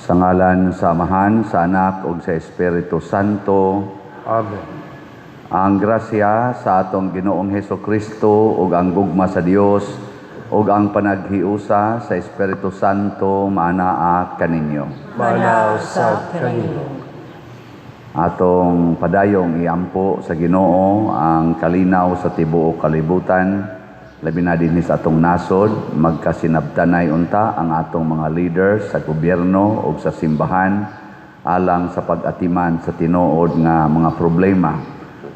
Sa ngalan sa Amahan, sa Anak ug sa Espiritu Santo. Amen. Ang grasya sa atong Ginoong Heso Kristo ug ang gugma sa Dios ug ang panaghiusa sa Espiritu Santo maanaa kaninyo. Maanaa usab kanimo. Atong padayong iampo sa Ginoo ang kalinaw sa tibuok kalibutan, labi na dinhi sa atong nasod. Magkasinabtanay unta ang atong mga leaders sa gobyerno ug sa simbahan alang sa pag-atiman sa tinuod nga mga problema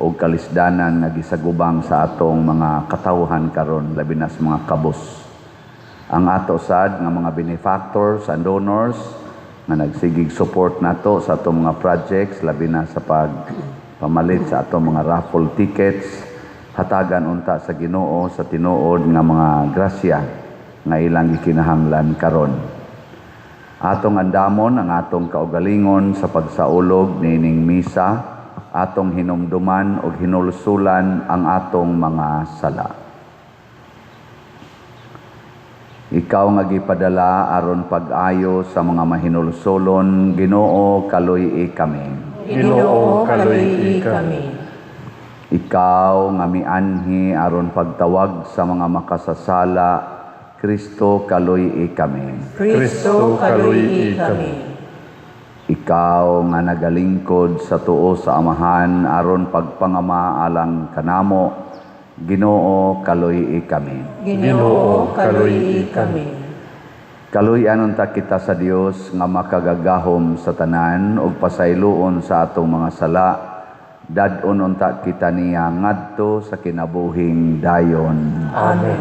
ug kalisdanan nga gisagubang sa atong mga katawhan karon, labi na sa mga kabus. Ang ato sad nga mga benefactors and donors nga nagsigig support nato sa atong mga projects, labi na sa pagpamalit sa atong mga raffle tickets, hatagan unta sa Ginoo sa tinuod nga mga grasya nga ilang gikinahanglan karon. Atong andamon ang atong kaugalingon sa pagsaulog niining misa, atong hinumduman ug hinulsulan ang atong mga sala. Ikaw nga gipadala aron pag-ayo sa mga mahinulsolon, Ginoo, kaluy-i kami. Ginoo, kaluy-i kami. Ikaw nga mianhi aron pagtawag sa mga makasasala, Kristo, kaluy-i kami. Kristo, kaluy-i kami. Ikaw nga nagalingkod sa tuo sa Amahan aron pagpangama alang kanamo, Ginoo, kaluy-i kami. Ginoo, kaluy-i kami. Kaluy-an unta kita sa Dios nga makagagahom sa tanan ug pasayloon sa atong mga sala. Dad-on unta kita niya ngadto sa kinabuhing dayon. Amen.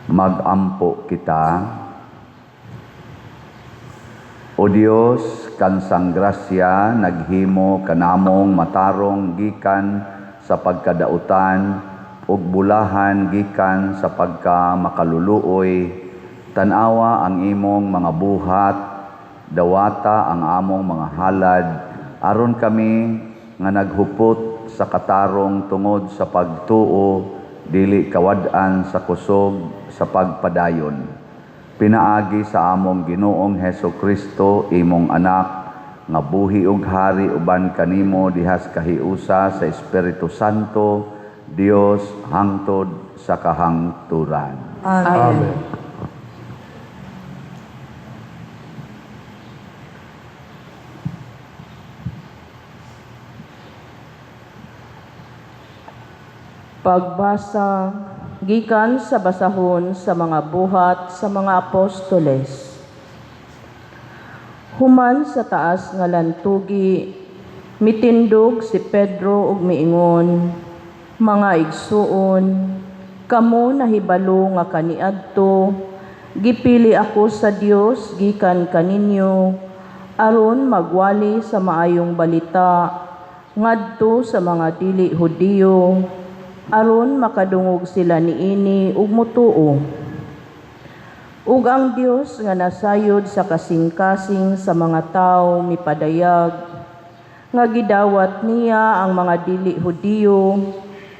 Magampo kita. O Dios, kansang grasya naghimo kanamong matarong gikan sa pagkadautan ug bulahan gikan sa pagkamakaluluoy, tan-awa ang imong mga buhat, dawata ang among mga halad, aron kami nga naghupot sa katarong tungod sa pagtuo, dili kawad-an sa kusog sa pagpadayon. Pinaagi sa among Ginoong Heso Kristo, imong anak, nga buhi ug hari uban kanimo dihas kahiusa sa Espiritu Santo, Dios, hangtod sa kahangturan. Amen. Amen. Pagbasa gikan sa basahon sa mga buhat sa mga apostoles. Human sa taas nga lantugi, mitindog si Pedro ug miingon, "Mga igsuon, kamo nahibalo nga kaniadto gipili ako sa Dios gikan kaninyo aron magwali sa maayong balita ngadto sa mga dili Hudiyo, aron makadungog sila niini ug mutuo. Ug ang Dios nga nasayod sa kasing-kasing sa mga tawo mipadayag nga gidawat niya ang mga dili Hudiyo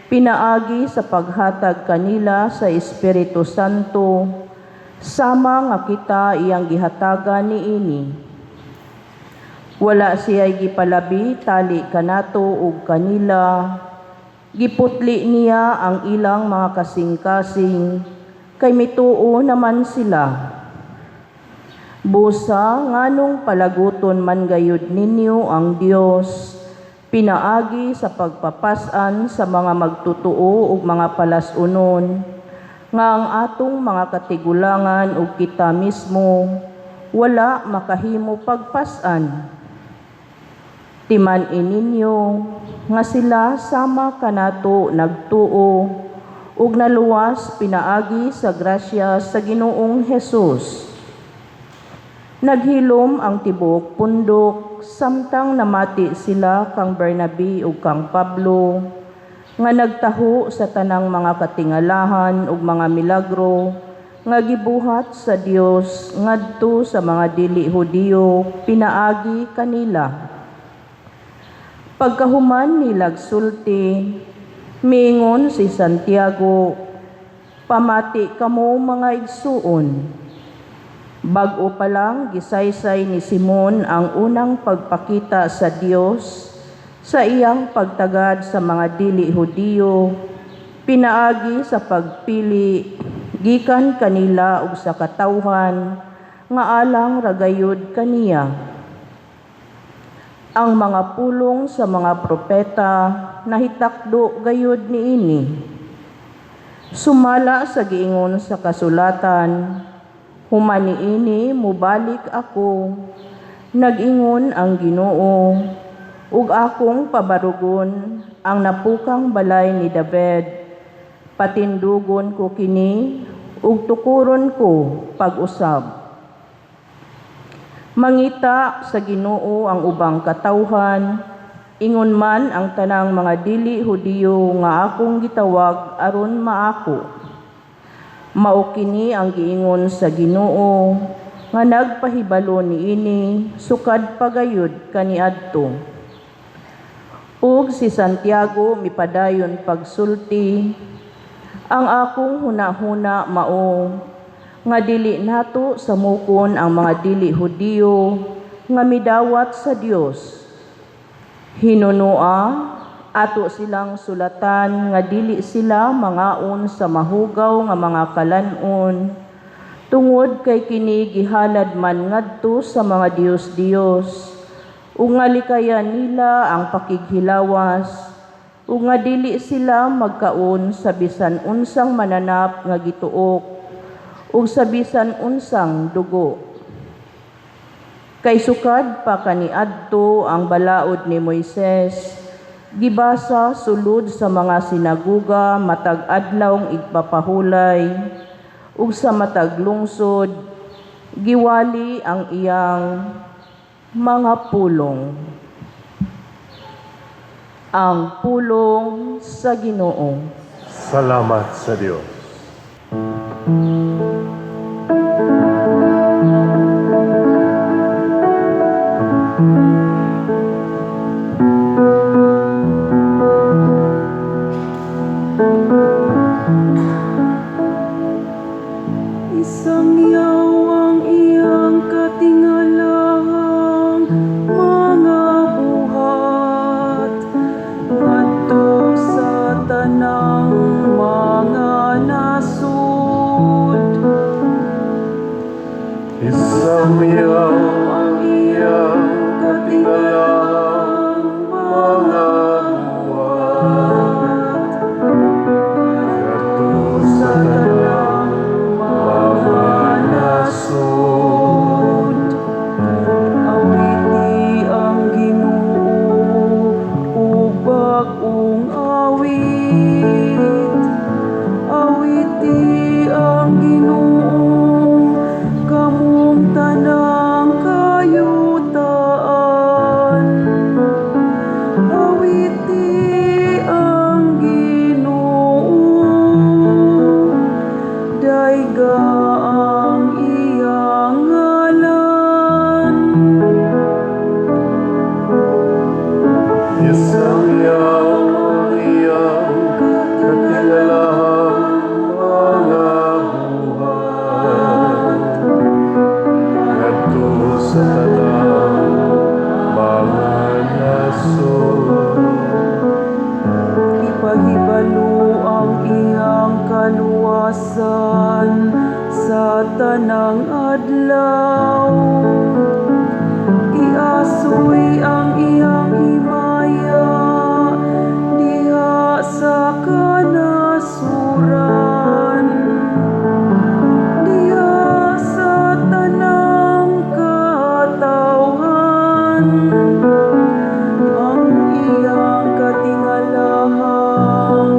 pinaagi sa paghatag kanila sa Espiritu Santo, sama nga kita iyang gihatagan niini. Wala siya'y gipalabi tali kanato ug kanila. Giputli niya ang ilang mga kasing-kasing, kay mituo naman sila. Busa nganong palaguton man gayud ninyo ang Dios, pinaagi sa pagpapas-an sa mga magtutuo ug mga palas-unon, nga ang atong mga katigulangan ug kita mismo wala makahimo pagpas-an. Timan-i ninyo nga sila sama kanato nagtuo ug naluwas pinaagi sa grasya sa Ginoong Hesus." Naghilom ang tibuok pundok samtang namati sila kang Bernabe ug kang Pablo nga nagtaho sa tanang mga katingalahan ug mga milagro nga gibuhat sa Dios ngadto sa mga dili Hudiyo pinaagi kanila. Pagkahuman nilag sulti, miingon si Santiago, "Pamati kamo, mga igsuon. Bag-o pa lang gisaysay ni Simon ang unang pagpakita sa Dios sa iyang pagtagad sa mga dili Hudiyo pinaagi sa pagpili gikan kanila ug sa katawhan nga alang ra gayud kaniya. Ang mga pulong sa mga propeta nahitakdo gayud niini. Sumala sa giingon sa kasulatan, "Human niini mubalik ako, nag-ingon ang Ginoo, ug akong pabarugon ang napukang balay ni David. Patindugon ko kini ug tukuron ko pag-usab." Mangita sa Ginoo ang ubang katawhan, ingon man ang tanang mga dili Hudiyo nga akong gitawag aron maako. Mao kini ang giingon sa Ginoo nga nagpahibalo niini sukad pa gayud kaniadto. Ug si Santiago mipadayon pagsulti, "Ang akong hunahuna mao nga dili nato samukon ang mga dili Hudiyo nga midawat sa Dios. Hinunoa ato silang sulatan nga dili sila mangaon sa mahugaw nga mga kalan-on tungod kay kini gihalad man ngadto sa mga diyos-diyos, ug nga likayan nila ang pakighilawas, ug nga dili sila magkaon sa bisan unsang mananap nga gituok ug sa bisan unsang dugo. Kay sukad pa kaniadto ang balaod ni Moises gibasa sulod sa mga sinaguga matag adlawng igpapahulay, ug sa matag lungsod giwali ang iyang mga pulong." Ang pulong sa Ginoo. Salamat sa Dios. Isangyaw ang iyang katingalahang mga buhat ngadto sa tanang mga nasud. Isangyaw ang iyang katingalahang mga buhat ngadto sa tanang mga nasud. Awiti ang Ginoo og bag-ong awit. Awiti ang Ginoo, kamong tanang kayutaan. Awiti ang Ginoo, dayga ang iyang ngalan. Isangyaw ang iyang katingalahang mga buhat ngadto sa tanang mga nasod. Ipahibalo ang iyang kaluwasan sa tanang adlaw. Iasoy ang iyang himaya diha sa kanasuran, diha sa tanang katawhan ang iyang katingalahang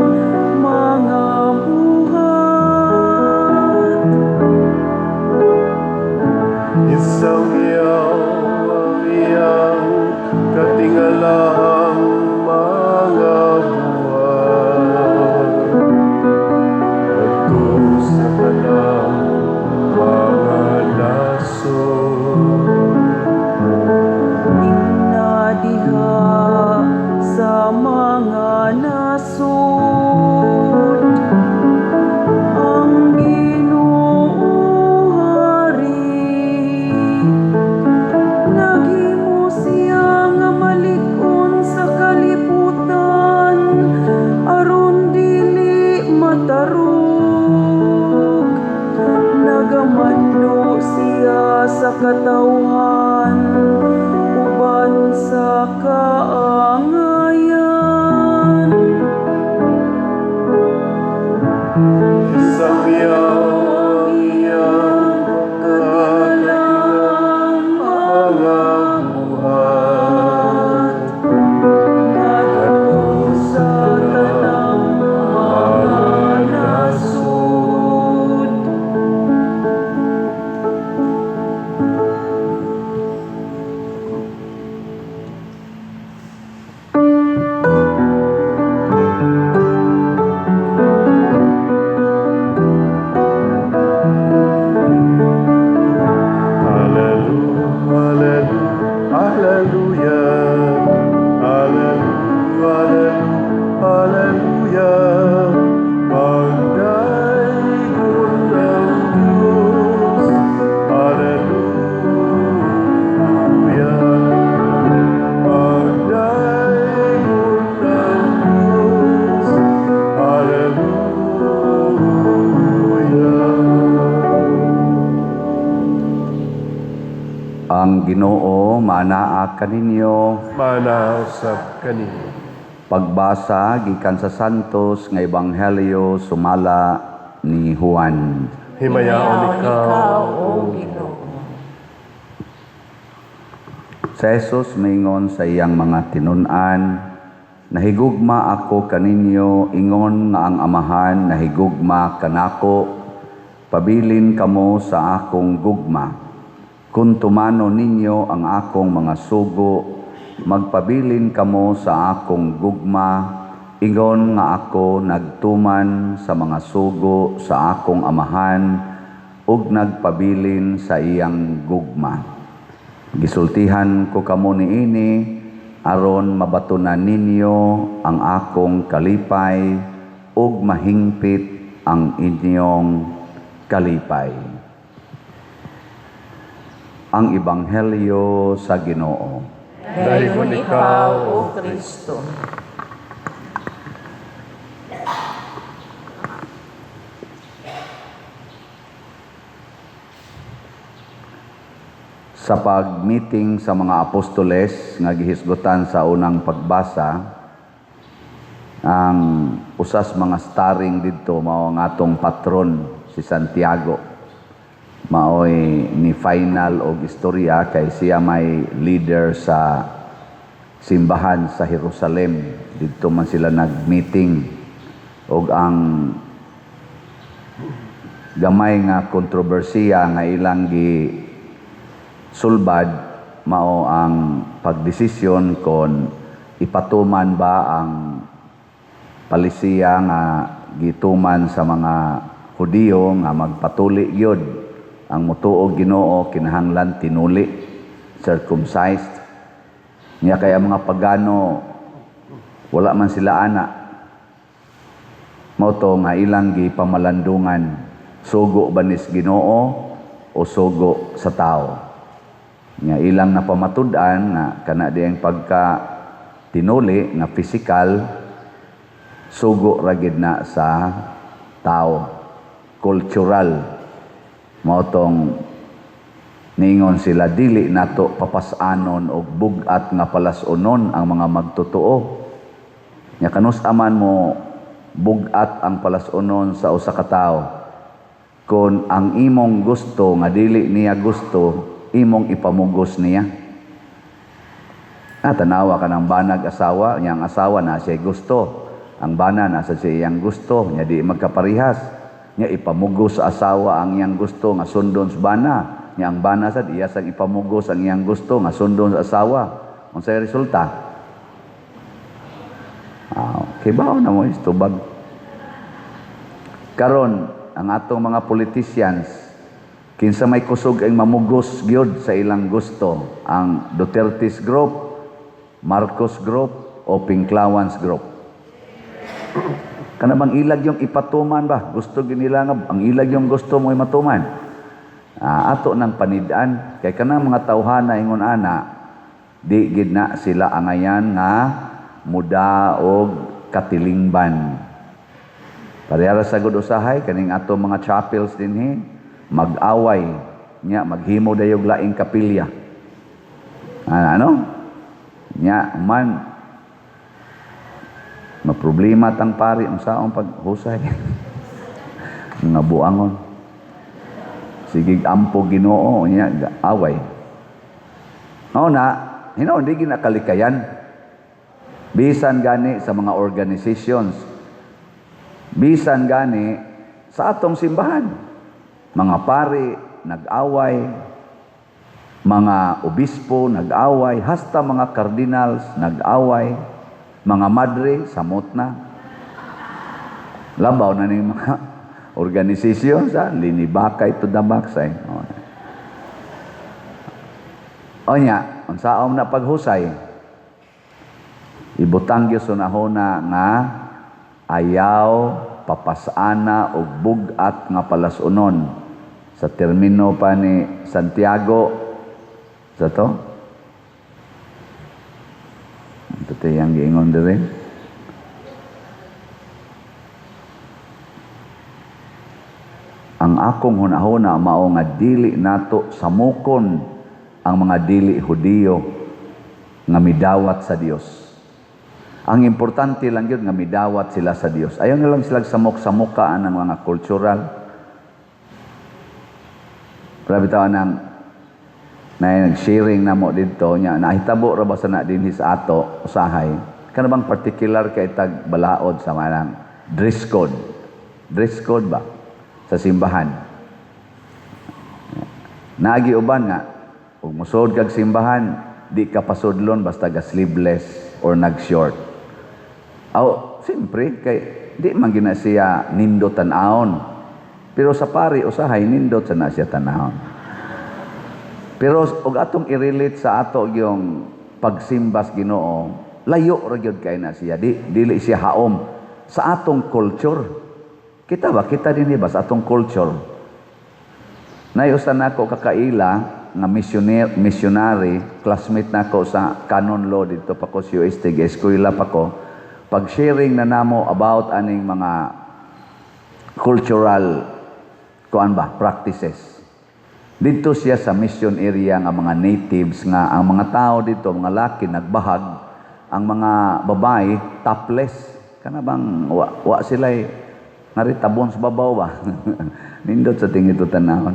mga buhat. Isangyaw ang iyang katingalahang Ang Ginoo maanaa kaninyo. Maanaa usab kaninyo. Pagbasa gikan sa Santos nga Ebanghelyo sumala ni Juan. Himayaon ikaw, O Ginoo. Sa Jesus maingon sa iyang mga tinun-an, "Nahigugma ako kaninyo ingon nga ang Amahan nahigugma kanako. Pabilin kamo sa akong gugma. Kung tumanon ninyo ang akong mga sugo, magpabilin kamo sa akong gugma, ingon nga ako nagtuman sa mga sugo sa akong Amahan ug nagpabilin sa iyang gugma. Gisultihan ko kamo niini aron mabatunan ninyo ang akong kalipay ug mahingpit ang inyong kalipay." Ang Ebanghelyo sa Ginoo. Dayon ikaw, O Kristo. Sa pag-meeting sa mga apostoles nga gihisgutan sa unang pagbasa, ang usas mga starring didto mao ang atong patron si Santiago. Maoy ni final og istorya kay siya may leader sa simbahan sa Jerusalem. Didto man sila nag-meeting og ang gamay nga kontrobersiya nga ilang gi sulbad mao ang pagdesisyon kon ipatuman ba ang palisiya nga gituman sa mga Hudiyo nga magpatuli gyud ang mutuo Ginoo kinahanglan tinuli, circumcised. Nya kay ang mga pagano wala man sila ana, mao to nga ilang gipamalandungan, sugo ba nis Ginoo o sugo sa tao. Nga ilang napamatud-an nga kana diyang pagka tinuli nga physical, sugo ra gid na sa tao, cultural. Mao tong niingon sila, dili nato papas-anon og bug-at nga palas-unon ang mga magtotoo. Nya kanus aman mo bug-at ang palas-unon sa usa ka tawo kon ang imong gusto nga dili niya gusto, imong ipamugos niya. Tanawa ka ng banag asawa, nya ang asawa na siya gusto, ang bana nasa siya iyang gusto, nya di magkaparihas. Nya ipamugos sa asawa ang iyang gusto nga sundon sa bana, nya ang bana sad iya sang ipamugos ang iyang gusto nga sundon sa asawa. Unsay resulta? Kibaw na mo istubag. Karon ang atong mga politicians, kinsa may kusog ang mamugos gyud sa ilang gusto, ang Duterte's group, Marcos group o Pinklawans group? Kana bang ilag yung ipatuman ba? Gusto gyud nila nga ang ilag yung gusto mo matuman. Ato nang panid-an kay kanang mga tawhana ingon ana, di gid na sila angayan nga muda og katilingban. Parehara sa gud usahay kaning ato mga chapels dinhi mag-away nya maghimo dayog laing kapilya. Ano? Nya man maproblema tang pari unsaon paghusay. Nga buangon. Sige ampo Ginoo nya away. Mao na hinoon di ginakalikayan. Bisan gani sa mga organizations, bisan gani sa atong simbahan, mga pari nag-away, mga obispo nag-away, hasta mga cardinals nag-away, mga madre samot na. Labaw na ning mga organisasyon sa linibakay to the max ay. O nya, unsaon na paghusay? Ibutang gyud sunahona nga ayaw papasana og bug-at nga palas-unon. Sa termino pa ni Santiago sa to? Ito yang giingon diri. Ang akong hunahuna mao nga dili nato samukon ang mga dili Hudiyo nga midawat sa Dios. Ang importante lang yun nga midawat sila sa Dios. Ayaw na lang sila samok-samoka ang mga cultural. Pero bitaw nang na nag-sharing na mo dito nya, nahitabo ra ba sa na dinhi sa ato usahay, kana bang particular kay tag balaod sa manang dress code, dress code ba sa simbahan? Naagi uban nga ug mosud kag simbahan, di ka pasudlon basta ga sleeveless or nag short. Aw, siyempre kay di man gina siya nindot tan-awon, pero sa pari usahay nindot sa na siya tan-awon. Pero og atong i-relate sa ato yung pagsimbas Ginoo, layo ra gyud kay na siya, di dili siya haom sa atong culture. Kita ba, kita din ba sa atong culture? Nayusan nako kakaila nga missionary, classmate nako sa canon law dito pa ko sa UST, eskwela pa ko. Pag sharing na namo about aning mga cultural kuan ba, practices. Dito siya sa mission area nga mga natives nga ang mga tao dito, mga laki nagbahag, ang mga babae topless. Kana bang wa sila ngari tabon sa babaw ba? Nindot sa tingin ito tanahon.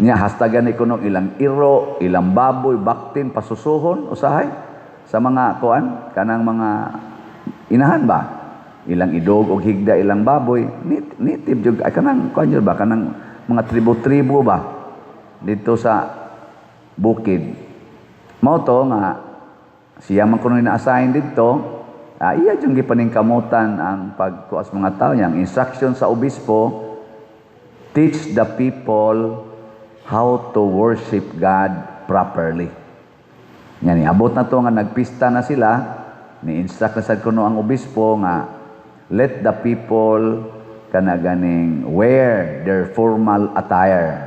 Nya hastagan ni kuno ilang iro, ilang baboy, baktin, pasusuhon, usahay sa mga kuan, kanang mga inahan ba? Ilang idog og higda ilang baboy, native jud ay kanang kuan jud ba, kanang mga tribo-tribo ba dito sa bukid. Mao to nga siya man kuno ina-assign dito, iya jud gipaningkamutan ang pagkuas mga tao niyang instruction sa obispo, teach the people how to worship God properly. Yan, abot na to nga nagpista na sila, ni-instruct na sad kuno ang obispo nga let the people kana ganing wear their formal attire.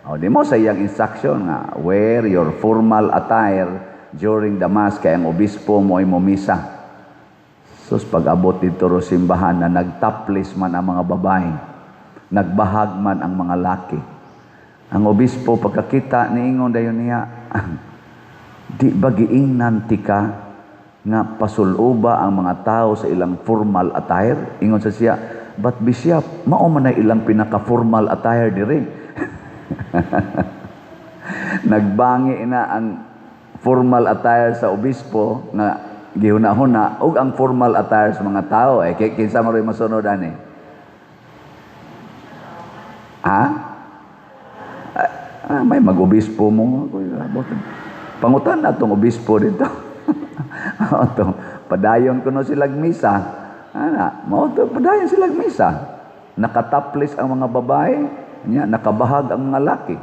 O di mo sa iyang instruction nga wear your formal attire during the mass kay ang obispo mo ay momisa. Sus, pag-abot dito ro simbahan na nagtopless man ang mga babae, nagbahag man ang mga laki. Ang obispo pagkakita niingon dayon niya, di ba giingnan tika nga pasuluba ang mga tao sa ilang formal attire? Ingon sa siya, but bishop, mao man na ilang pinaka-formal attire diri. Nagbangi na ang formal attire sa obispo nga gihuna-huna ug ang formal attire sa mga tao eh kinsa man ro'y masunod ani? Ha? May mag-obispo mo. Pangutan na itong obispo dito. Ato, padayon kuno silag misa. Ana, mao to padayon silag misa. Nakataplis ang mga babae, nya nakabahag ang mga laki.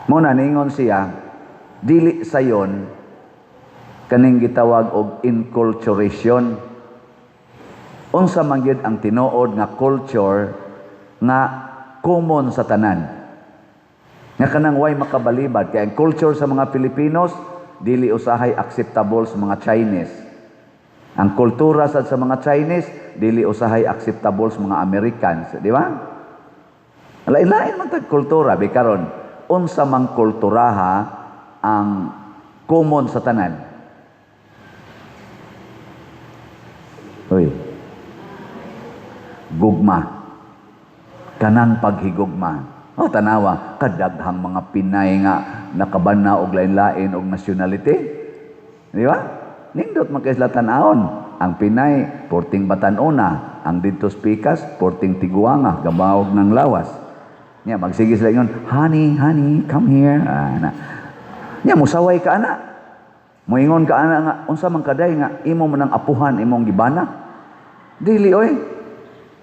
Mo na ningon siya, dili sayon kaning gitawag og inculturation. Unsa man gyud ang tinuod nga culture nga common sa tanan? Nga kanang way makabalibad kay ang culture sa mga Filipinos dili usahay acceptable sa mga Chinese. Ang kultura sad sa mga Chinese dili usahay acceptable sa mga Americans, di ba? Lain-lain man tag kultura bikaron unsa mang kulturaha ang common sa tanan. Uy. Gugma. Kanang paghigugma. O tanawa, kadaghang mga Pinay nga nakabana og lain-lain og nationality. Di ba? Nindot man kay sila tan-awon. Ang Pinay, porting Batan-una. Ang didto Pikas, porting Tiguanga, gamawog ng lawas. Nya, magsige sila ingon, honey, honey, come here. Ana. Nya, musaway ka ana. Moingon ka ana nga, unsa man kaday nga, imo man ang apuhan, imong gibana. Dili, oy.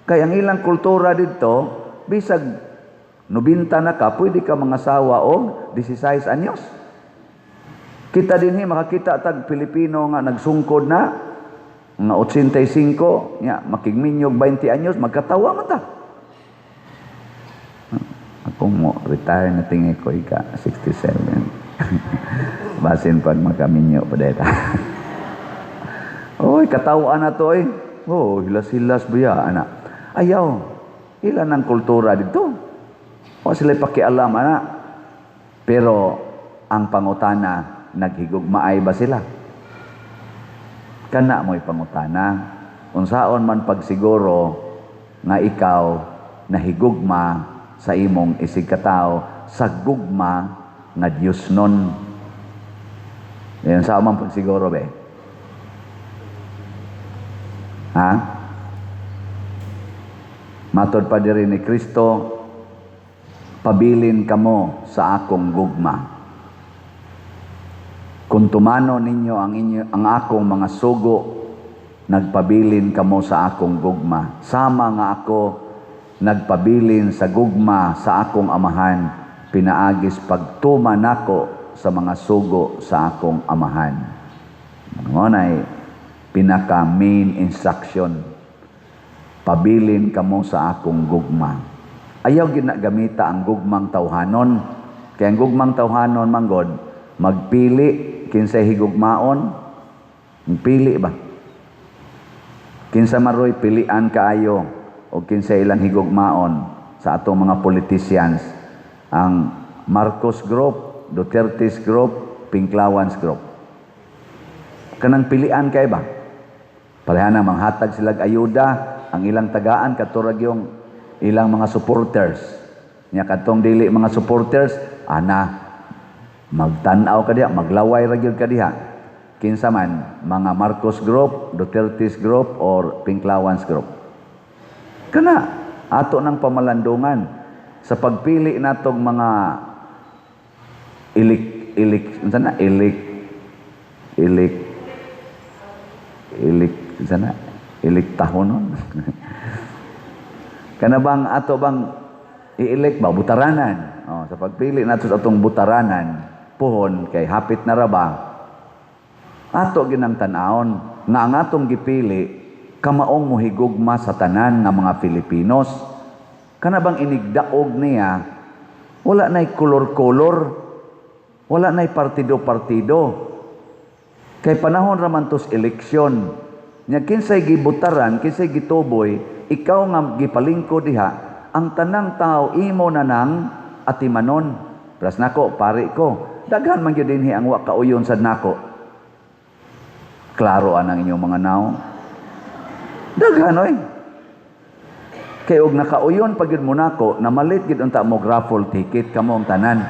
Kay ang ilang kultura didto, bisag 90 na ka, pwede ka mangasawa og 16 anyos. Kita dinhi makakita tag Pilipino nga nagsungkod na nga 85, nya makigminyog 20 anyos, magkatawa man ta. Ako mo retire na tingi ko ika 67. Basin pag makaminyo pa deta. Oy, katawaan na to eh. Oh, hilas-hilas buya ana. Ayaw. Ilan ang kultura dito? O sila pakialam ana. Pero ang pangutana, naghigugmaay ba sila? Kana mo'y pangutana. Unsaon man pagsiguro nga ikaw nahigugma sa imong isigkatao sa gugma nga Dios nun? Yan sa man pagsiguro be. Ha? Matod pa diri ni Kristo, "Pabilin kamo sa akong gugma. Kung tumano ninyo ang akong mga sugo, nagpabilin kamo sa akong gugma. Sama nga ako nagpabilin sa gugma sa akong Amahan, pinaagis pagtuma nako sa mga sugo sa akong Amahan." Mao nay pinaka main instruction. Pabilin kamo sa akong gugma. Ayaw ginagamita ang gugmang tawhanon. Kaya ang gugmang tawhanon manggod, magpili kinsay higugmaon. Pili ba? Kinsa maroy pilian kaayo o kinsa ilang higugmaon sa atong mga politicians? Ang Marcos Group, Duterte's Group, Pinklawans Group. Kanang pilian kay ba? Pareha na manghatag silag ayuda, ang ilang tagaan katurag yung ilang mga supporters. Nya kadtong dili mga supporters, ana magtan-aw ka diha, maglaway ra gyud ka diha. Kinsa man, mga Marcos Group, Duterte's Group or Pinklawans Group. Kana ato ng pamalandungan sa pagpili natong mga ilik ilik unsa na ilik ilik ilik unsa na ilik tahonon. Kana bang ato bang i-elect ba butaranan? Oh, sa pagpili nato sa atong butaranan puhon kay hapit na ra ba, ato ginang tan-awon nga ang atong gipili kamaong mohigugma sa tanan nga mga Filipinos. Kana bang inigdaog niya, wala nay kolor-kolor, wala nay partido-partido. Kay panahon ra man tos eleksyon. Nya kinsay gibutaran, kinsay gituboy, ikaw nga gipalingkod diha, ang tanang tao imo na nang atimanon. Pras nako, pari ko. Daghan man gyud dinhi ang wa kauyon sad nako. Klaro anang inyong mga naw. Daghan oy. Kay og nakauyon pa gyud mo nako, namalit gyud unta mo raffle ticket kamo ang tanan.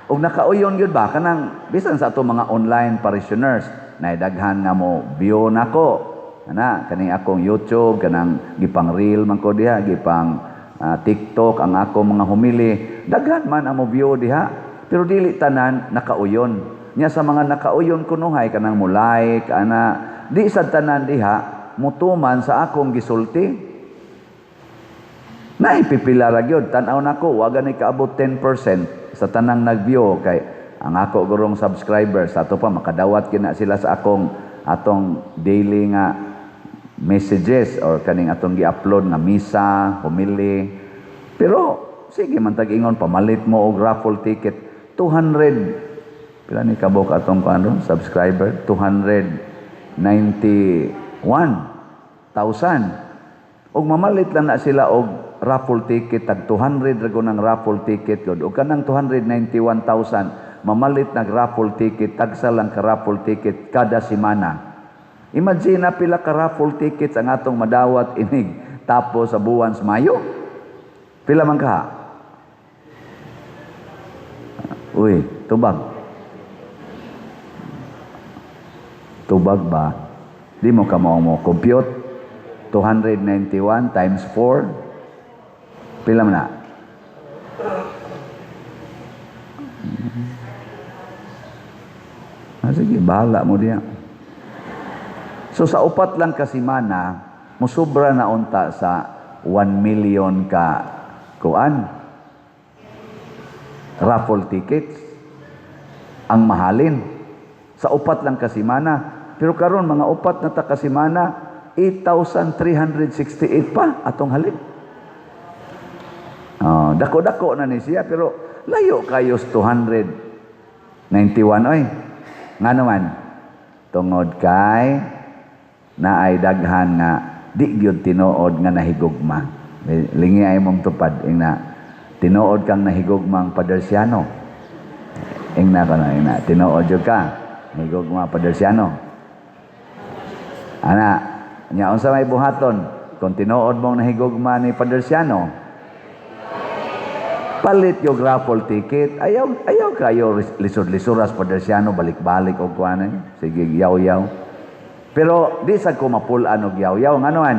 Og nakauyon gyud ba kanang bisan sa ato mga online parishioners, nay daghan nga mo view nako. Ana kaning akong YouTube, kanang gipang reel man ko diha, gipang TikTok ang ako mga homily, daghan man ang mo view diha, pero dili tanan nakauyon. Nya sa mga nakauyon kunuhay kanang mo like ana, di sad tanan diha mutuman sa akong gisulti. Naipipila ra gyud, tan-aw nako, wa gani kaabot 10% sa tanang nag-view kay ang ako gurong subscribers ato pa makadawat kina sila sa akong atong daily nga messages or kaning atong gi-upload nga misa, homily. Pero sige man tag-ingon pamalit mo og raffle ticket, 200 pila ni kabok atong kuan subscriber, 291,000. Og mamalit lang na sila og raffle ticket, tag 200 ra ng raffle ticket gud, og kanang 291,000 mamalit nag raffle ticket, tagsa lang ka raffle ticket kada semana. Imagine na pila ka raffle tickets ang atong madawat inig tapos sa buwan sa Mayo. Pila man ka? Uy, tubag. Tubag ba? Di mo ka mo compute 291 times 4. Pila man na? Sige, bahala mo diya. So sa upat lang kasimana, musubra na unta sa 1 million ka kuan raffle tickets ang mahalin sa upat lang kasimana. Pero karon mga upat na ta kasimana, 8,368 pa atong halin. Oh, dako-dako na ni siya pero layo kayo 291 oy. Nga naman tungod kay naay daghan nga di gyud tinuod nga nahigugma. Lingi ay mong tupad ing na tinuod kang nahigugma ang Padersiano. Ingna ko na, ingna. Tinuod jud ka. Higugma Father Siano. Ana, nya unsa may buhaton kung tinuod mong nahigugma ni Father Siano? Palit yung raffle ticket. Ayaw, ayaw kayo lisod-lisuras Father Siano, balik-balik og kuan. Sige, yaw-yaw. Pero di sa ko mapulan og yaw-yaw. Nganoan?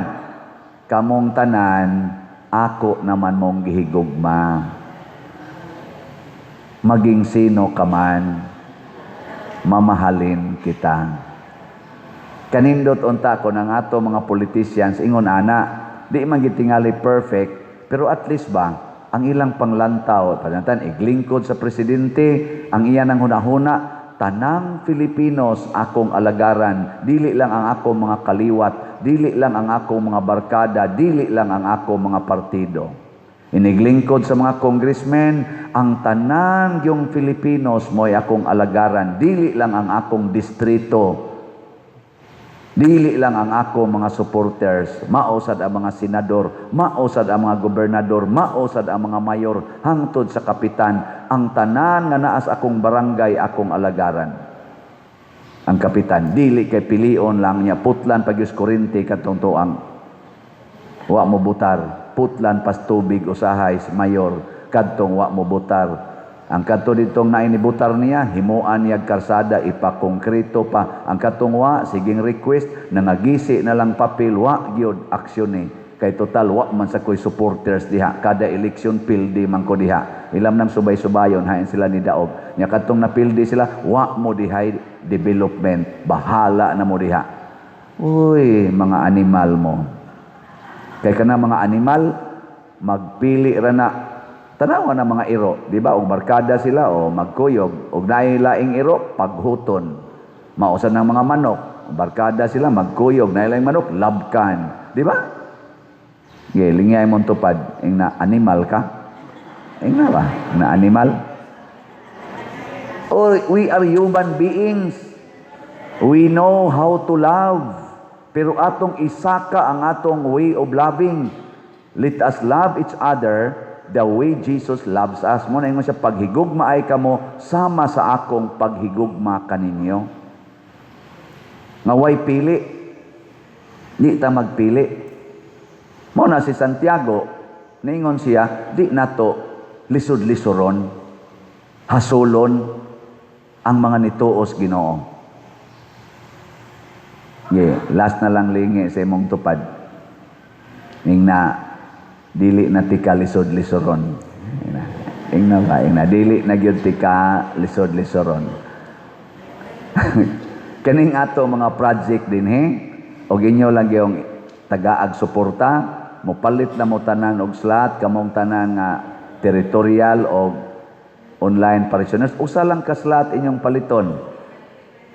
Kamong tanan, ako naman mong gihigugma. Maging sino ka man, mamahalin kita. Kanindot unta ko ng ato mga politicians, ingon ana, di man gitingali perfect, pero at least ba, ang ilang panglantaw, panantan, iglingkod sa presidente, ang iya ng hunahuna, tanang Filipinos akong alagaran, dili lang ang akong mga kaliwat, dili lang ang akong mga barkada, dili lang ang akong mga partido. Iniglingkod sa mga congressmen, ang tanan yung Filipinos mo'y akong alagaran, dili lang ang akong distrito, dili lang ang ako mga supporters, mao sad ang mga senador, mao sad ang mga gobernador, mao sad ang mga mayor, hangtod sa kapitan, ang tanan nga naa sa akong barangay akong alagaran. Ang kapitan, dili kay pilion lang niya, putlan pag kurente katong tuang. Wa mo butar, putlan pas tubig usahay mayor, kadtong wa mo butar. Ang kadto ditong nainibutar niya, himuan niya karsada, ipakongkrito pa. Ang katong wa, siging request, nangagisi na lang papel, wa gyud aksyon ni. Kay total, wa man sa ko'y supporters diha. Kada eleksyon, pildi man ko diha. Ilam nang subay-subayon, hain sila ni Daog. Nya kadtong napildi sila, wa mo dihay development. Bahala na mo diha. Uy, mga animal mo. Kay kana mga animal, magpili ra na. Tanawa na mga iro, di ba? Og barkada sila o magkuyog, og naay laing iro, paghuton. Mausan ng mga manok, barkada sila, magkuyog, naay laing manok, labkan. Di ba? Ge, lingay mong tupad, ing na animal ka. Ing na ba? Ing na animal? Or we are human beings. We know how to love. Pero atong isaka ang atong way of loving. Let us love each other the way Jesus loves us. Mo na ingon siya, paghigugma ay kamo sama sa akong paghigugma kaninyo. Nga way pili. Di ta magpili. Mo na si Santiago, ningon siya, di nato lisod-lisoron, hasulon ang mga nituos Ginoo. Ye, last na lang lingi sa imong tupad. Ning na dili na tika lisod-lisoron. Ing na ba, ing na dili na gyud tika lisod-lisoron. Kaning ato mga project dinhi og inyo lang yung tagaag suporta, mopalit na mo tanan og slot kamong tanan nga territorial og online parishioners, usa lang ka slot inyong paliton.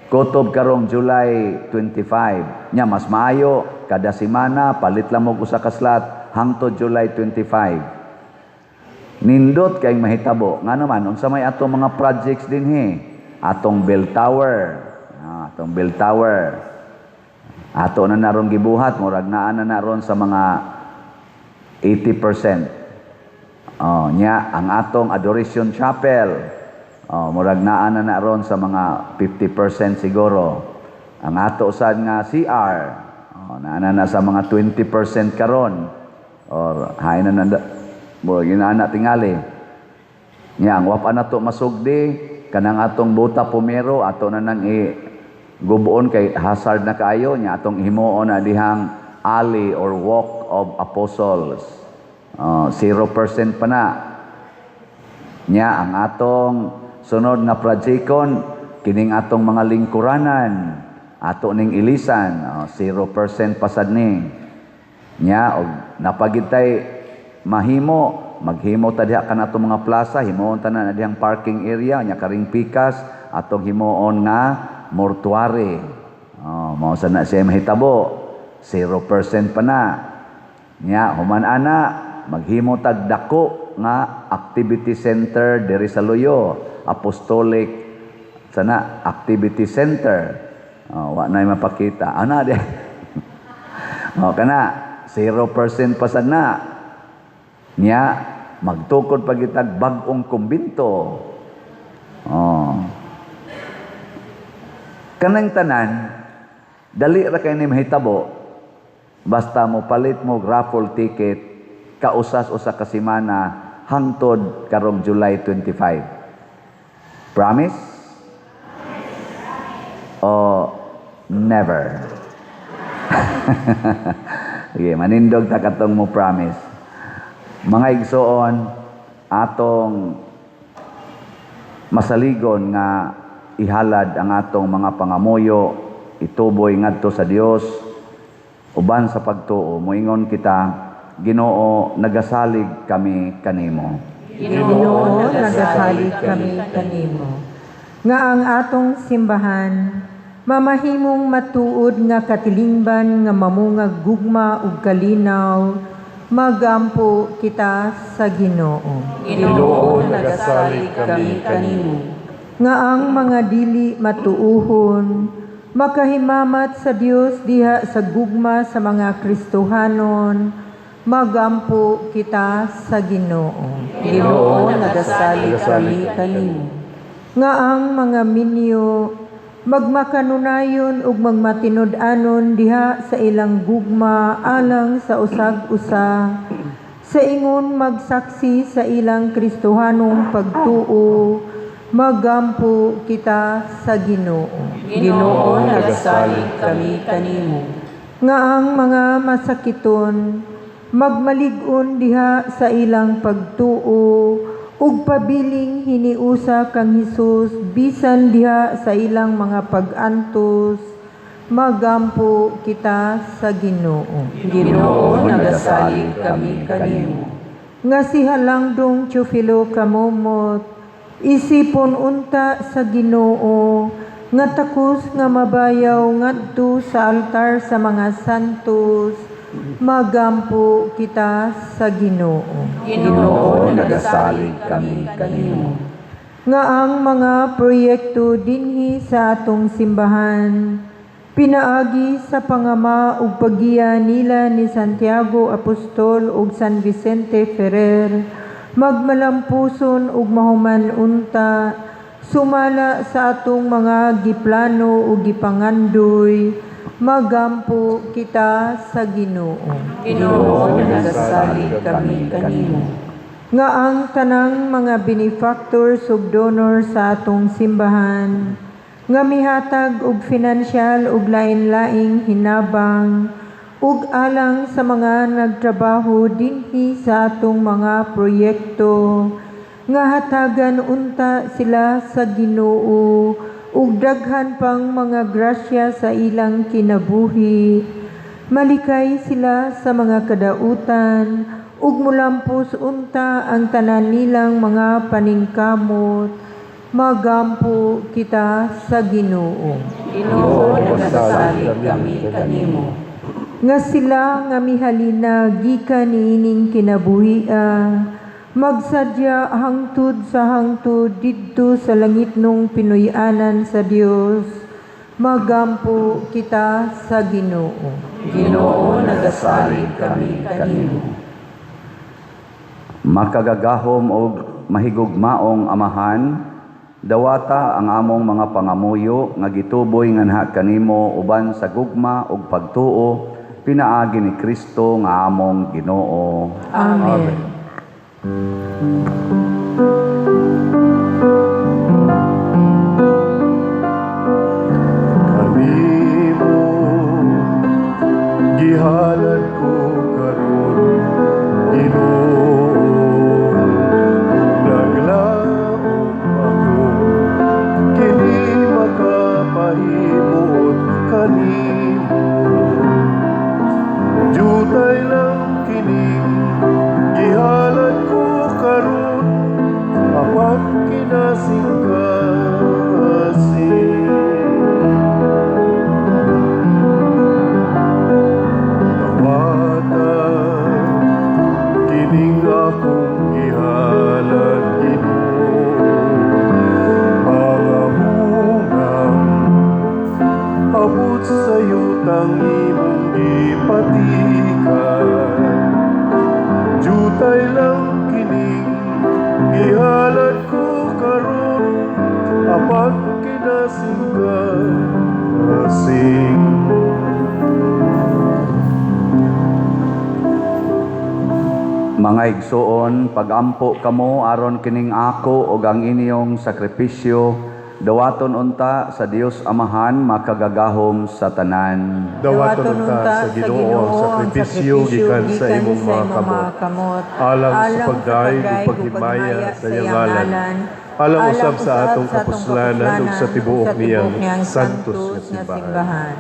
Kutob karong July 25. Nya mas maayo kada semana palit lang mo usa ka slot hangtod July 25. Nindot kay mahitabo. Ngano man, unsa may ato mga projects dinhi? Atong bell tower. Ah, atong bell tower. Ato na narong gibuhat, murag naa na naron sa mga 80%. Oh, nya ang atong Adoration Chapel. Oh, murag naa na naron sa mga 50% siguro. Ang ato sad nga CR, oh, naa na na sa mga 20% karon. Or hain na na murag inaana tingali. Nya ang wa pa nato masugdi kanang atong buta pumero, ato na nang i gubuon kay hazard na kaayo, nya atong himuon na dihang alley or Walk of Apostles. 0% pa na. Nya ang atong sunod nga projecton kining atong mga lingkuranan, ato ning ilisan, 0% pasad ni. Nya og napagitay mahimo, maghimo ta diha kan atong mga plaza, himuon ta na dihang parking area, nya karing pikas atong himuon nga mortuary. Oh, mao sa na siya mahitabo, 0% pa na. Nya human ana maghimo tag dako nga activity center diri sa Luyo, Apostolic sana activity center. Oh, wa na mapakita. Ana di. Oh, kana 0% pa sad na. Nya magtukod pa gitag bag-ong kumbinto. Oh. Kanang tanan, dali ra kay ni mahitabo basta mo palit mo raffle ticket kausas usa ka semana hangtod karong July 25. Promise? O never? Sige, manindog ta katong mo promise. Mga igsoon, atong masaligon nga ihalad ang atong mga pangamuyo, ituboy ngadto sa Dios uban sa pagtuo. Moingon kita, Ginoo, nagasalig kami kanimo. Ginoo, nagasalig kami kanimo. Nga ang atong simbahan mamahimong matuod nga katilingban nga mamungag gugma ug kalinaw, magampo kita sa Ginoo. Ginoo, nagasalig kami kanimo. Nga ang mga dili matuuhon makahimamat sa Dios diha sa gugma sa mga Kristohanon, magampo kita sa Ginoo. Ginoo, nagasalig kami kanimo. Nga ang mga minyo magmakanunayon ug magmatinud-anon diha sa ilang gugma alang sa usag-usa, sa ingon magsaksi sa ilang Kristohanong pagtuo, magampo kita sa Ginoo. Ginoo, nagasalig kami kanimo. Nga ang mga masakiton magmalig-on diha sa ilang pagtuo ug pabiling hiniusa kang Hesus bisan diha sa ilang mga pag-antos, magampo kita sa Ginoo. Ginoo, nagasalig kami kanimo. Nga si Halangdong Teofilo Camomot isipon unta sa Ginoo nga takos nga mabayaw ngadto sa altar sa mga santos, magampo kita sa Ginoo. Ginoo, nagasalig kami kanimo. Nga ang mga proyekto dinhi sa atong simbahan pinaagi sa pangama ug paggiya nila ni Santiago Apostol ug San Vicente Ferrer magmalampuson ug mahuman unta sumala sa atong mga giplano ug gipangandoy, magampo kita sa Ginoo. Ginoo, nagasalig kami kanimo. Nga ang tanang mga benefactors ug donor sa atong simbahan nga mihatag og finansyal ug lain-laing hinabang ug alang sa mga nagtrabaho dinhi sa atong mga proyekto, nga hatagan unta sila sa Ginoo ug daghan pang mga grasya sa ilang kinabuhi, malikay sila sa mga kadautan ug mulampos unta ang tanan nilang mga paningkamot, magampo kita sa Ginoo. Ginoo, nagasalig kami kanimo. Nga sila nga mihalina gikan niining kinabuhia magsadya hangtod sa hangtod didto sa langitnong pinuy-anan sa Dios, magampo kita sa Ginoo. Ginoo, nagasalig kami kanimo. Makagagahom og mahigugmaong Amahan, dawata ang among mga pangamuyo nga gituboy nganha kanimo uban sa gugma ug pagtuo pinaagi ni Kristo nga among Ginoo. Amen. Kanimo gihalad ko karon, Ginoo, naglaom ako kini makapahimuot kanimo. Jutay lang kining gihalad ko karon, apan kinasingkasing. kasing-kasing. Mga igsoon, pagampo kamo aron kining ako ug ang inyong sakripisyo dawaton unta sa Dios Amahan makagagahom sa tanan. Dawaton unta sa Ginoo ang sakripisyo gikan sa imong mga kamot, alang sa pagdayeg ug paghimaya sa iyang ngalan, alang usab sa atong kapuslanan ug sa tibuok niyang santos nga simbahan.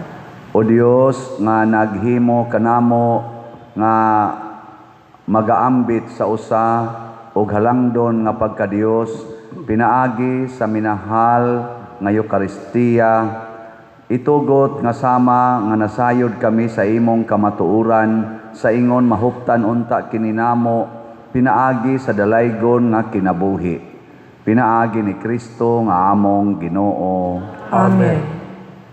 O Dios nga naghimo kanamo nga magaambit sa usa ug halangdon nga pagkadios pinaagi sa minahal nga Eukaristiya, itugot nga sama nga nasayod kami sa imong kamatuoran sa ingon mahuptan unta kini namo pinaagi sa dalaygon nga kinabuhi, pinaagi ni Kristo nga among Ginoo. Amen.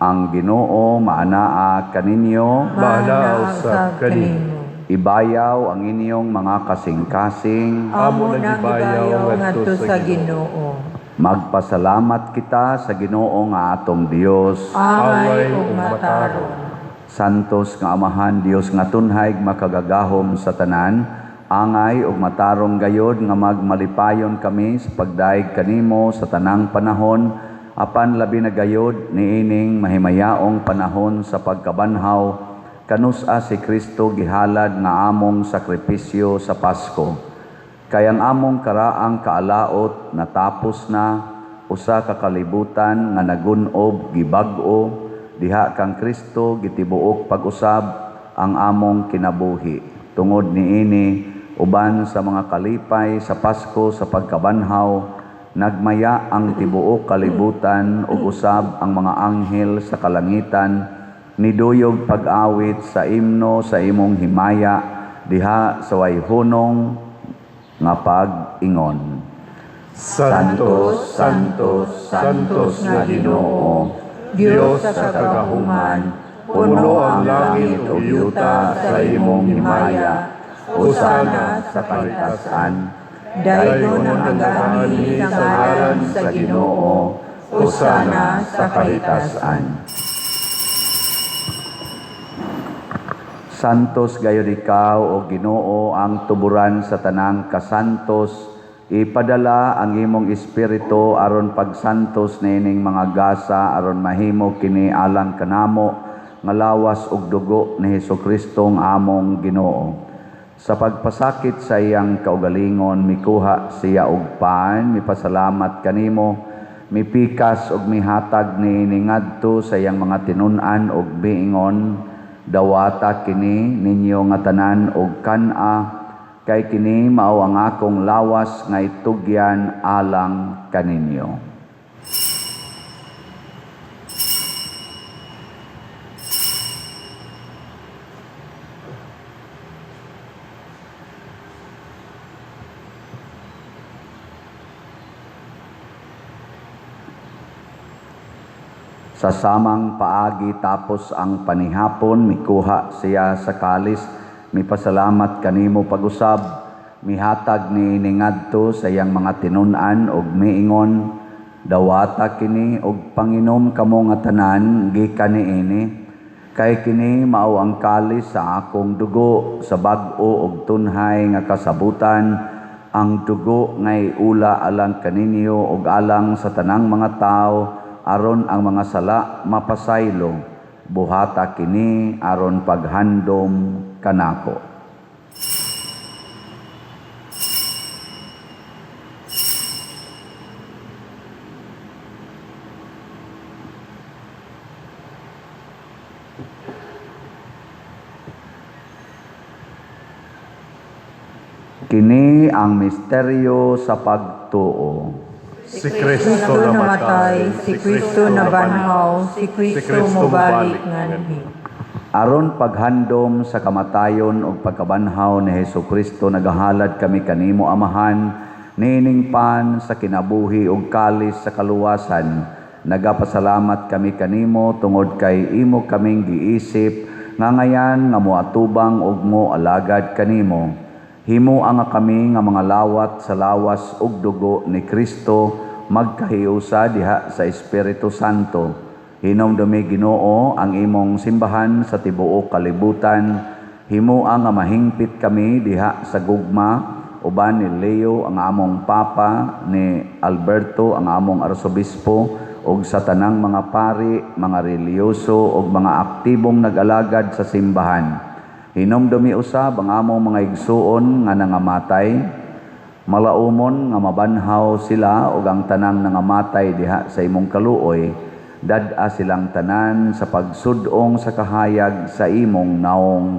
Ang Ginoo maanaa kaninyo. Maanaa usab kanimo. Ibayaw ang inyong mga kasing-kasing. Amo nang ibayaw ngadto sa Ginoo. Magpasalamat kita sa Ginoo nga atong Dios. Angay ug matarong. Santos nga Amahan, Dios nga tunhay makagagahom sa tanan, angay ug matarong gayod nga magmalipayon kami sa pagdayeg kanimo sa tanang panahon, apan labi na gayod niining mahimayaong panahon sa pagkabanhaw kanus-a si Kristo gihalad nga among sakripisyo sa Pasko. Kay ang among karaang kaalaot natapos na, usa ka kalibutan nga nagun-ob gibag-o diha kang Kristo gitibuok pag-usab ang among kinabuhi. Tungod niini, uban sa mga kalipay sa Pasko sa pagkabanhaw, nagmaya ang tibuok kalibutan ug usab ang mga anghel sa kalangitan niduyog pag-awit sa imno sa imong himaya diha sa wayhunong nga pag-ingon. Santo, Santo, Santos nga Ginoo, Dios sa kagahuman, puno ang langit ug yuta sa imong himaya. Hosana sa kahitasan. Daygon ang agaani sa ngalan sa Ginoo. Hosana sa kahitasan. Santos gayud ikaw o Ginoo, ang tuburan sa tanang kasantos. Ipadala ang imong espiritu aron pagsantos niining mga gasa aron mahimo kini alang kanamo nga lawas ug dugo ni Hesukristo nga among Ginoo. Sa pagpasakit sa iyang kaugalingon, mikuha siya og pan, mipasalamat kanimo, mipikas ug mihatag niini ngadto sa iyang mga tinun-an ug miingon, dawata kini ninyo nga tanan og kan-a, kay kini mao ang akong lawas nga itugyan alang kaninyo. Sa samang paagi tapos ang panihapon, mikuha siya sa kalis, mipasalamat kanimo pag-usab, mihatag ni ningadto sa iyang mga tinun-an og miingon, dawata kini og panginom kamo nga tanan gikan niini, kay kini mao ang kalis sa akong dugo sa bag-o og tunhay nga kasabutan, ang dugo ngay ula alang kaninyo og alang sa tanang mga tawo aron ang mga sala mapasaylo. Buhata kini aron paghandom kanako. Kini ang misteryo sa pagtuo. Si Kristo namatay, si Kristo nabanhaw, si Kristo mobalik nganhi. Aron paghandom sa kamatayon ug pagkabanhaw ni Hesukristo, nagahalad kami kanimo Amahan, niining pan sa kinabuhi ug kalis sa kaluwasan. Nagapasalamat kami kanimo tungod kay imo kaming giisip nga ngayan nga moatubang ug moalagad kanimo. Himo ang kami nga mga lawat sa lawas ug dugo ni Kristo magkahiusa diha sa Espiritu Santo. Hinumdumi, Ginoo, ang imong simbahan sa tibuok kalibutan. Himoa nga mahingpit kami diha sa gugma uban ni Leo ang among Papa, ni Alberto ang among Arsobispo, ug sa tanang mga pari, mga relihiyoso ug mga aktibong nag-alagad sa simbahan. Hinumdumi usab ang among mga igsuon nga nangamatay, malaumon nga mabanhaw sila ug ang tanang nangamatay diha sa imong kaluoy, dad-a silang tanan sa pagsud-ong sa kahayag sa imong naong.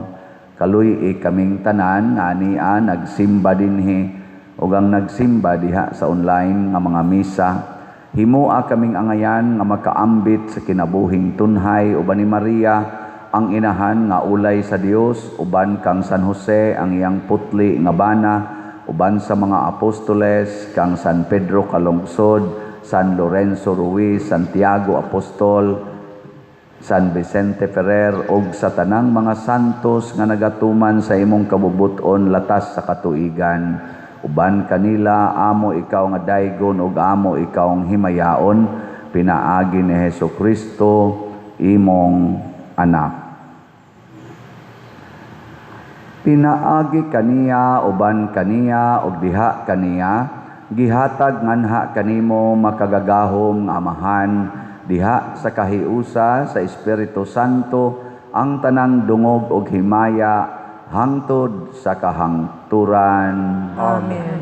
Kaluy-i kaming tanan nga ania nagsimba dinhi ug ang nagsimba diha sa online nga mga misa. Himoa kaming angayan nga makaambit sa kinabuhing tunhay uban ni Maria ang inahan nga ulay sa Dios, uban kang San Jose ang iyang putli nga bana, uban sa mga apostoles kang San Pedro Calungsod, San Lorenzo Ruiz, Santiago Apostol, San Vicente Ferrer ug sa tanang mga santos nga nagatuman sa imong kabubut-on latas sa katuigan. Uban kanila amo ikaw nga daygon ug amo ikaw ang himayaon pinaagi ni Hesus Kristo imong anak. Pinaagi kaniya, uban kaniya ug diha kaniya, gihatag nganha kanimo, makagagahom nga Amahan, diha sa kahiusa sa Espiritu Santo, ang tanang dungog ug himaya hangtod sa kahangturan. Amen.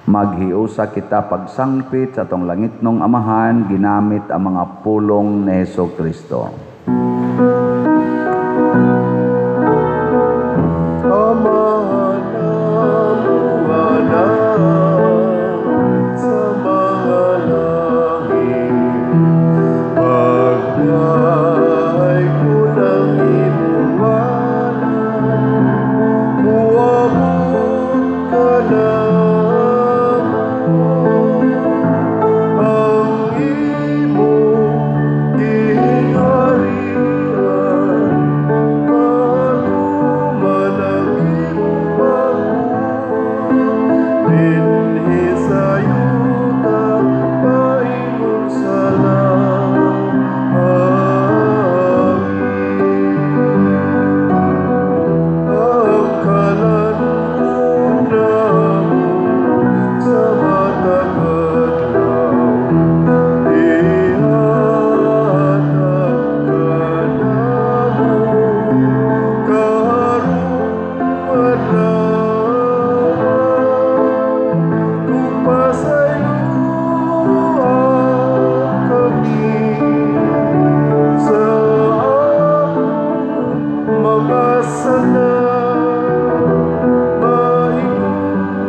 Maghiusa kita pagsangpit sa atong langitnong Amahan ginamit ang mga pulong ni Hesus Kristo. Amahan namo nga naa sa mga langit, pagdaygon ang imong ngalan, muabot kanamo ang imong gingharian, matuman ang imong pabuot dinhi sa yuta paingon sa langit. Ang kalan-on namo sa matag adlaw, ihatag kanamo karong adlaw, ug pasayloa kami sa among mga sala, maingon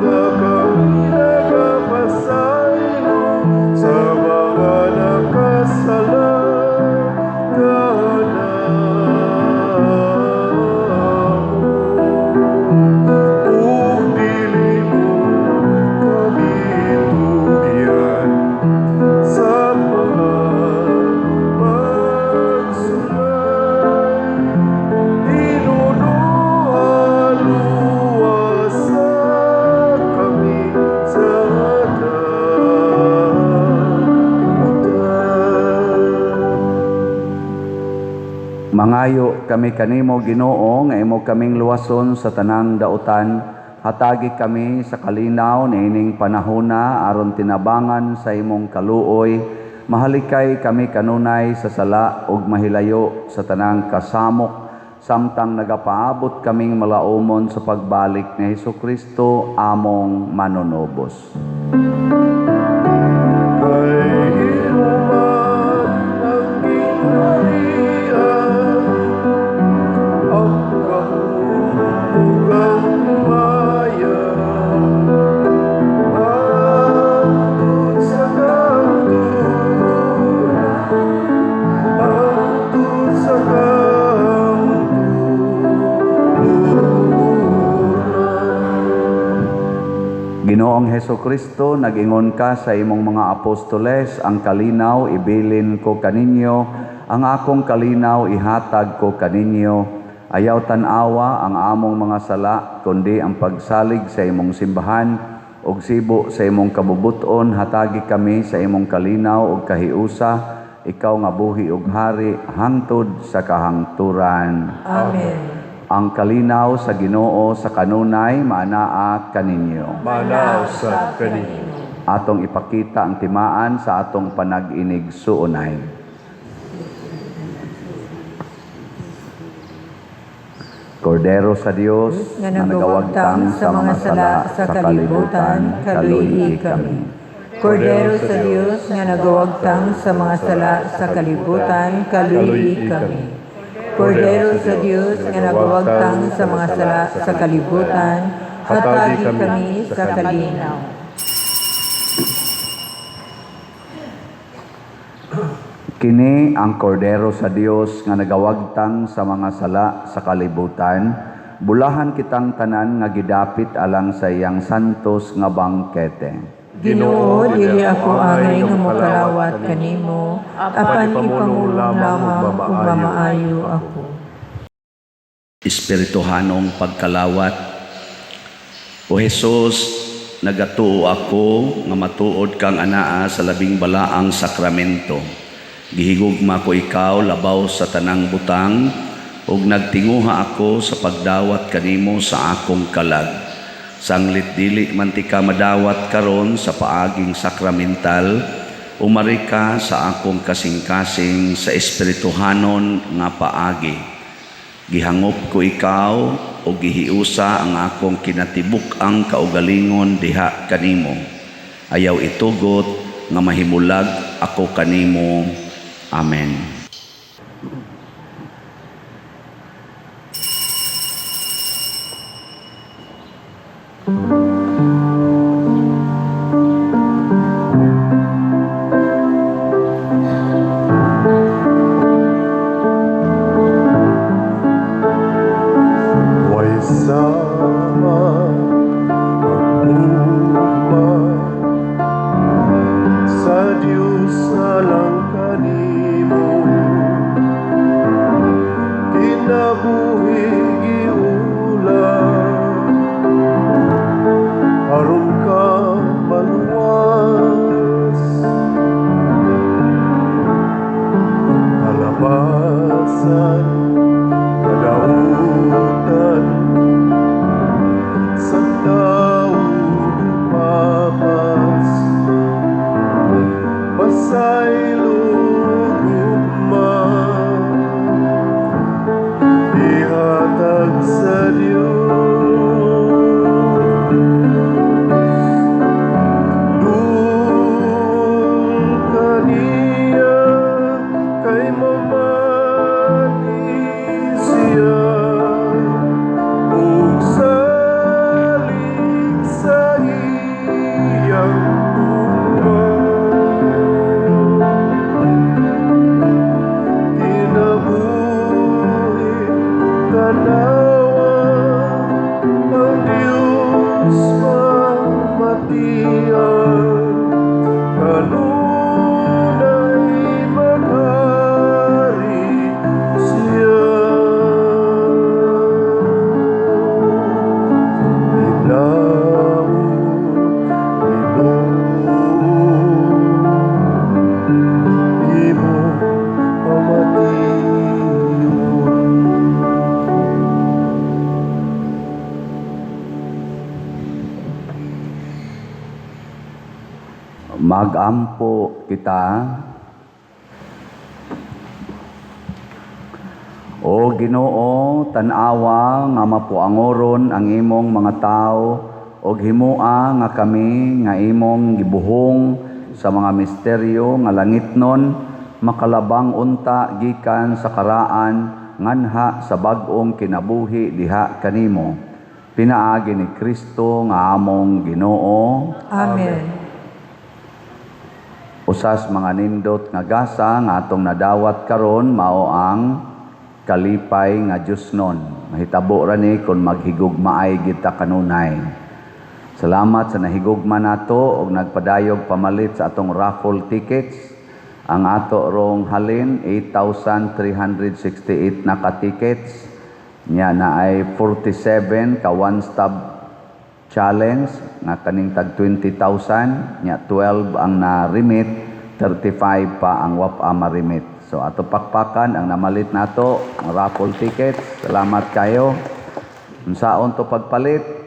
nga kami nagapasaylo sa mga nakasala kanamo, ug dili mo kami tugyan sa mga pagsulay. Hinunoa, luwasa kami sa dautan. Mangayo kami kanimo, Ginoo, nga imo kaming luwason sa tanang dautan. Hatagi kami sa kalinaw niining panahona aron tinabangan sa imong kaluoy, mahalikay kami kanunay sa sala ug mahilayo sa tanang kasamok samtang nagapaabot kaming malaumon sa pagbalik ni Hesus Kristo among manunubos. Kay imo man ang gingharian, ang gahom ug ang himaya, hangtod sa kahangturan, hangtod sa kahangturan. Ginoong Heso Kristo, nag-ingon ka sa imong mga apostoles, "Ang kalinaw ibilin ko kaninyo, ang akong kalinaw ihatag ko kaninyo." Ayaw tan-awa ang among mga sala, kundi ang pagsalig sa imong simbahan. Ug sibo sa imong kabubut-on, hatagi kami sa imong kalinaw ug kahiusa, ikaw nga buhi ug hari hangtod sa kahangturan. Amen. Ang kalinaw sa Ginoo sa kanunay maanaa kaninyo. Maanaa usab kaninyo. Atong ipakita ang timaan sa atong panag-inigsuonay. Kordero sa Dios nga nagawagtang sa mga sala sa kalibutan, kaluyi kami. Kordero sa Dios nga nagawagtang sa mga sala sa kalibutan, kaluyi kami. Kordero sa Dios nga nagawagtang sa mga sala sa kalibutan, hatagi kami sa kalinaw. Kini ang kordero sa Dios nga nagawagtang sa mga sala sa kalibutan. Bulahan kitang tanan nga gidapit alang sa iyang santos nga bangkete. Ginoo, dili ako angay nga mokalawat kanimo, apan ipamulong lamang ug mamaayo ako. Espirituhanong pagkalawat. O Hesus, nagatuo ako nga matuod kang anaa sa labing balaang sakramento. Gihigugma ko ikaw labaw sa tanang butang ug nagtinguha ako sa pagdawat kanimo sa akong kalag. Sanglit dili man ti ka madawat karon sa paaging sakramental, umari ka sa akong kasing-kasing sa espirituhanon nga paagi. Gihangop ko ikaw o gihiusa ang akong kinatibuk-ang kaugalingon diha kanimo. Ayaw itugot nga mahimulag ako kanimo. Amen. Way sama ang ugma sa Diyos alang kanimo, kinabuhi giula aron ka maluwas, kalabasan kadautan sa tao dumamas, pasaylo gugma ihatag sa Diyos. Dul kaniya kay mamati siya ug salig sa iyang gugma. Kinabuhi tanawa ang Diyos pamatian, kanunay maghari siya. Hinaut, Ginoo, imo pamation. Magampo kita. O Ginoo, tan-awa nga mapuangoron ang imong mga tao og himoa nga kami nga imong gibuhong sa mga misteryo nga langitnon makalabang unta gikan sa karaan nganha sa bag-ong kinabuhi diha kanimo. Pinaagi ni Kristo nga among Ginoo. Amen. Usas mga nindot nga gasa nga atong nadawat karon mao ang kalipay nga Diosnon. Mahitabo ra ni kon maghigugmaay kita kanunay. Salamat sa nahigugma nato og nagpadayog pamalit sa atong raffle tickets. Ang ato rong halin 8,368 na ka tickets. Nya na ay 47 ka one stop challenge nga kaning tag 20,000 nya, 12 ang na-remit, 35 pa ang wa pa ma-remit. So ato pakpakan ang namalit nato ang raffle tickets. Salamat kayo. Unsaon to pagpalit?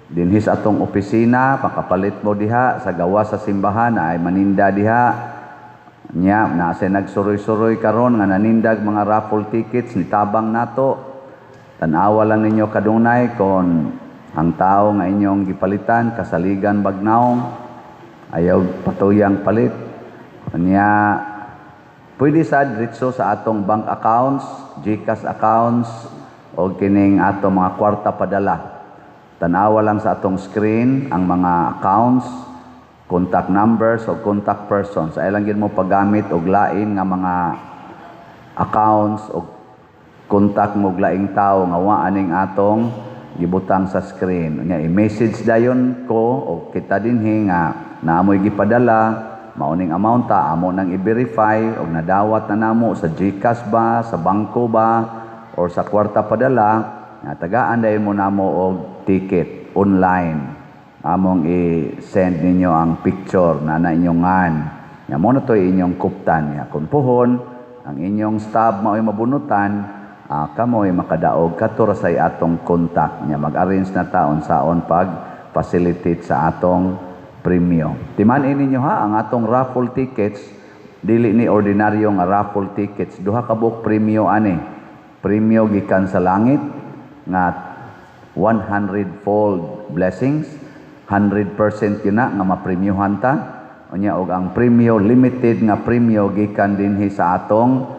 Dinhi sa atong opisina, makapalit mo diha sa gawas sa simbahan ay maninda diha. Nya, naa say nagsuroy-suroy karon nga nanindag mga raffle tickets, nitabang nato. Tan-awa lang ninyo kadunay kon ang tao nga inyong gipalitan kasaligan bag nawong, ayaw patuyang palit. Nya, pwede sa diretso sa atong bank accounts, GCash accounts o kining atong mga kwarta padala. Tanawa lang sa atong screen ang mga accounts, contact numbers o contact persons. Ay lang gid mo paggamit og lain nga mga accounts o contact mo og laing tao nga wa aning atong gibutang sa screen. Nya i-message dayon ko o kita dinhi nga naamoy gipadala, mauning amount ta amo nang i-verify og nadawat na namo sa GCash ba, sa bangko ba or sa kwarta padala, nga tagaan dayon mo namo og ticket online. Among i-send ninyo ang picture na na inyong ngan. Nya mo na to inyong kuptan. Nya kung puhon ang inyong stub mao'y mabunutan, kamo'y makadaog kato ra say atong contact. Nya mag-arrange na ta unsaon pag facilitate sa atong premyo. Timan-i ninyo ha, ang atong raffle tickets dili ni ordinaryo nga raffle tickets. Duha ka buok premyo ani. Premyo gikan sa langit nga 100 fold blessings, 100% yun na nga mapremyohan ta. Unya og ang premyo, limited nga premyo gikan dinhi sa atong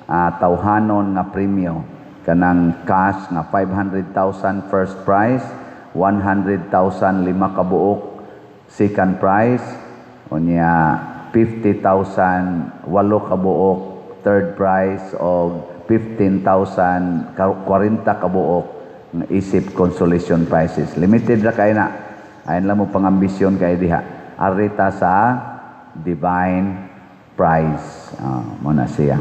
tawhanon nga premyo, kanang cash nga 500,000 first prize, 100,000 lima ka buok second prize, unya 50,000 walo ka buok third prize, og 15,000 40 ka buok nga isip consolation prizes. Limited ra kay na. Ayon lang mo pangambisyon kay diha. Arita sa divine prize. Mo na siya.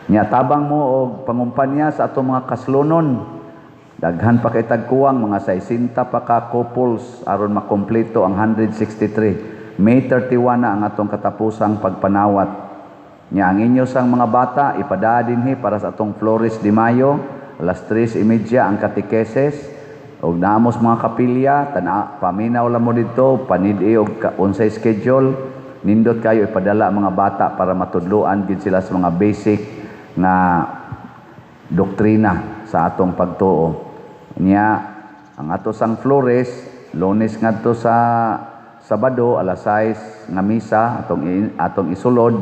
Nya tabang mo og pangumpanya sa atong mga kaslonon. Daghan pa kay tagkuwang, mga 60 pa ka couples aron makumpleto ang 163. May 31 na ang atong katapusang pagpanawat. Nya ang inyo sang mga bata ipadaa dinhi para sa atong Flores de Mayo, alas 3:30 ang katekeses. Og naamos mga kapilya, tana paminaw lang mo didto, panid-i og unsay schedule. Nindot kayo ipadala ang mga bata para matudloan gid sila sa mga basic nga doktrina sa atong pagtuo. Nya ang ato sang Flores, Lunes ngadto sa Sabado alas 6 nga misa atong isulod,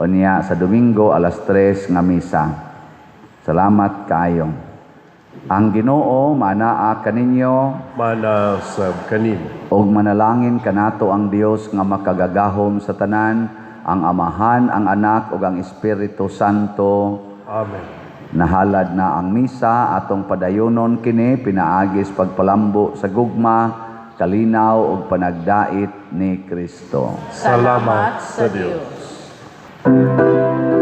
unya sa Domingo alas 3 nga misa. Salamat kaayo. Ang Ginoo manaa kaninyo. Mana sab kanimo. Ug manalangin kanato ang Dios nga makagagahom sa tanan, ang Amahan, ang Anak ug ang Espiritu Santo. Amen. Nahalad na ang misa, atong padayonon kini pinaagis pagpalambo sa gugma, kalinaw ug panagdait ni Kristo. Salamat sa Dios. Dios.